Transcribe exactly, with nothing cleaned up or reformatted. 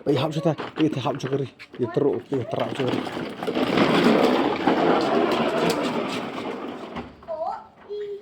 Peit hap shuh ta, peit hap shuh ka ri. Ïa tyrok, ïa tyrok shuh ka ri.